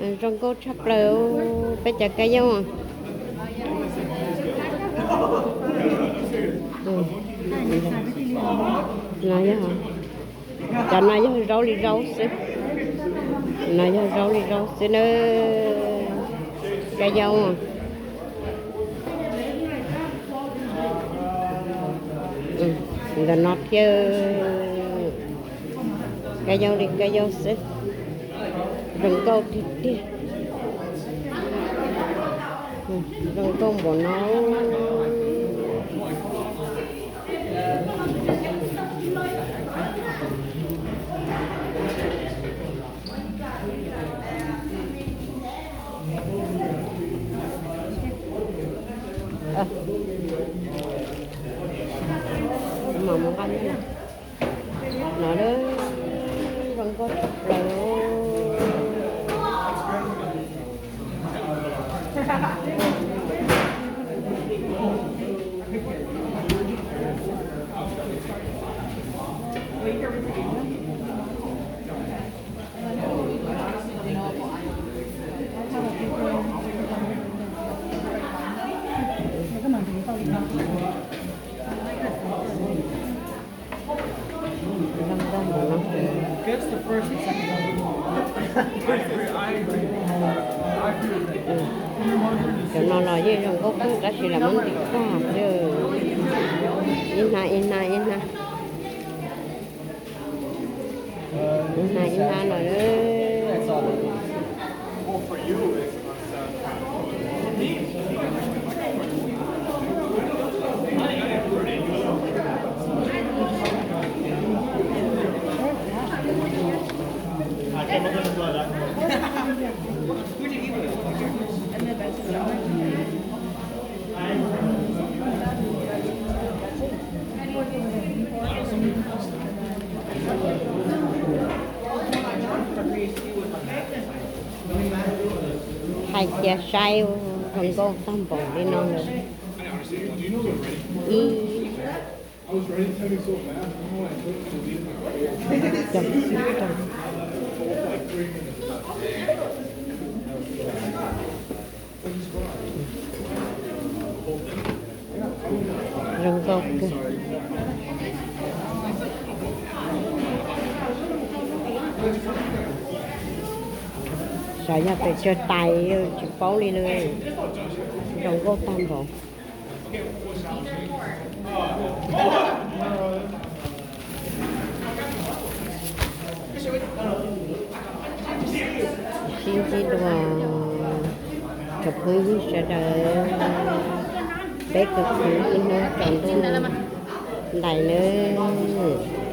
Zoo nkauj tshaj plaws peb cov kab yaub. Cov no yog zaub li zaub xwb. No yog zaub li zaub xwb na. Kab yaub. Ntawm no thiab. Kab yaub li kab yaub xwb. Zoo nkauj tiag tiag. Zoo nkauj npaum no. Mam mus nqa no, zoo nkauj tshaj plaws. Cov no los yeej zoo nkauj kawg tab sis los muab ntim tag xwb. Ib hnab ib hnab ib hnab. Ib hnab ib hnab no. Hais tias saib zoo nkauj tag npaum li no lawm. Ib, zoo nkauj kawg. Xyov yog pes tsawg tais tsis paub li na. Zoo nkauj tag npaum. Sib ntsib dua cov phooj ywg sawv daws, peb kwv tij txhua hnub tsaus ntuj ntais nawb.